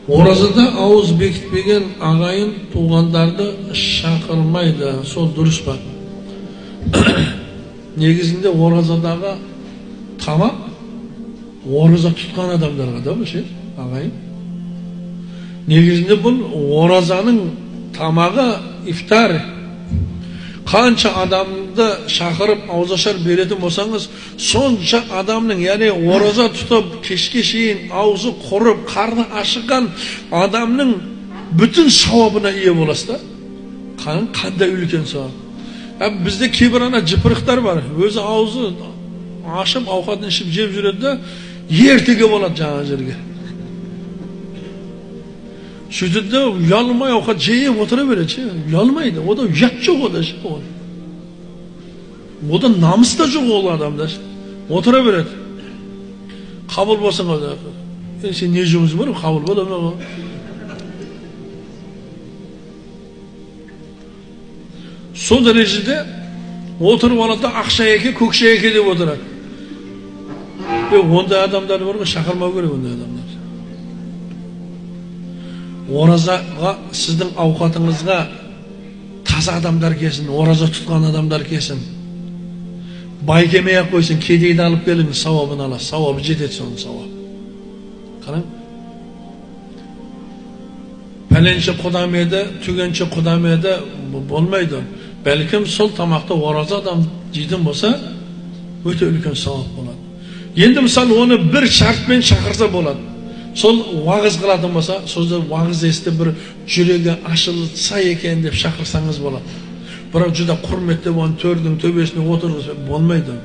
Оразада ауыз бекітпеген ағайын туғандарды шақырмайды. Сол дұрыс па? Негізінде оразадағы тамақ ораза тұтқан адамдарға да бұл ше, ағайын. Негізінде бұл оразаның тамағы ифтар. Қанша адамды шақырып ауызашар беретін болсаңыз, сонша адамның, яғни ораза тұтып, кешке шейін аузы құрып, қарны ашыққан адамның бүтін сауабына ие боласыз да. Қандай үлкен сауап. Бізде кейбір ана жыпырықтар бар, өзі аузы ашып, ауқатын ішіп жеп жүреді да, ертеге болады жаңа жерге. Сөйтеді де ұялмай ауқат жеп отыра береді ше, ұялмайды. Ода ұят жоқ ода ше. Ода намыс та жоқ ол адамда ше. Отыра береді. Қабыл болсын ода. Сен не жұмысың бар, қабыл бола ма? Сол дәрежеде отырып алады да ақша еке, көкше еке деп отырады. Ондай адамдар бар ғой, шақырмау керек ондай адамдар. Оразаға сіздің ауқатыңызға таза адамдар келсін, ораза тұтқан адамдар келсін. Бай келмей ақ қойсын, кедейді алып келіңіз, сауабын аласыз, сауабы жетеді соның сауабы. Қараң. Пәленше құдам еді, түгенше құдам еді, болмайды. Бәлкім сол тамақты ораза адам жейтін болса, өте үлкен сауап болады. Енді мысалы оны бір шартпен шақырса болады. Сол уағыз қылатын болса, сол уағыз естіп бір жүрегі ашылса екен деп шақырсаңыз болады. Бірақ жүдә құрметтеп оны төрдің төбесіне отырғызып болмайды.